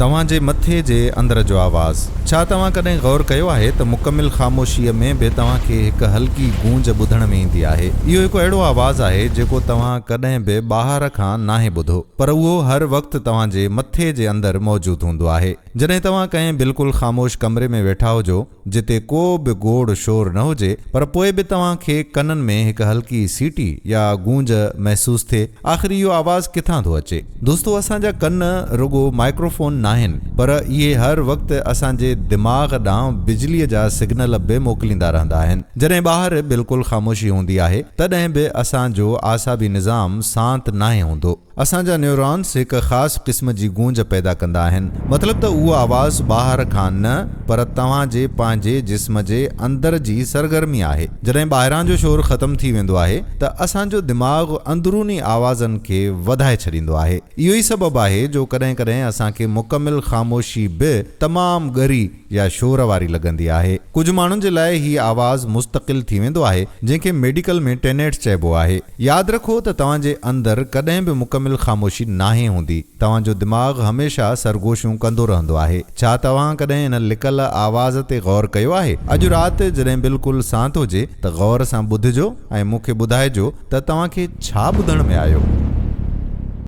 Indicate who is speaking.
Speaker 1: توهان جي مٿي جي اندر جو آواز. ڇا توهان ڪڏهن غور ڪيو آهي ته مڪمل خاموشيء ۾ به توهان کي هڪ هلڪي گونج ٻڌڻ ۾ ايندي آهي؟ اهو هڪ اهڙو آواز آهي جيڪو توهان ڪڏهن به ٻاهر کان ناهي ٻڌو، پر اهو هر وقت توهان جي مٿي جي اندر موجود هوندو آهي. جڏهن توهان ڪنهن بلڪل خاموش ڪمري ۾ ويٺا هجو، جتي ڪو به گوڙ شور نه هجي، پر پوء به توهان کي ڪنن ۾ هڪ هلڪي سيٽي يا گونج محسوس ٿئي، آخر اهو آواز ڪٿان ٿو اچي؟ دوستو اسان جا ڪن رڳو مائڪروفون ناهن، پر اهي هر وقت اسان جي دماغ ڏانهن بجليء جا سگنل به موڪليندا رهندا آهن. جڏهن ٻاهر بلڪل خاموشي هوندي آهي، تڏهن به اسان جو اعصابي نظام سانت ناهي هوندو. اسان جا نيورانس هڪ خاص قسم جي گونج پيدا ڪندا آهن. مطلب ته اهو آواز ٻاهر کان نه پر توهان جي پنهنجي جسم جي اندر جي سرگرمي آهي. جڏهن ٻاهران جو شور ختم ٿي ويندو آهي ته اسان جو دماغ اندروني آوازن کي وڌائي ڇڏيندو آهي. اهو ئي سبب آهي جو ڪڏهن ڪڏهن اسان کي مڪمل خاموشي به تمام ڳري يا شور واري لڳندي آهي. ڪجهه ماڻهن جي لاء هي آواز مستقل ٿي ويندو آهي، جنهن کي ميڊيڪل ۾ ٽينيٽس چئبو آهي. ياد رکو ته توهان جي اندر ڪڏهن به مڪمل خاموشي ناهي هوندي. توهان جو دماغ هميشه سرگوشيون ڪندو رهندو آهي. ڇا توهان ڪڏهن ان لڪل آواز تي غور ڪيو آهي؟ اڄ رات جڏهن بلڪل سانت هجي ته غور سان ٻڌجو ۽ مون کي ٻڌائجو ته توهان کي ڇا ٻڌڻ ۾ آيو.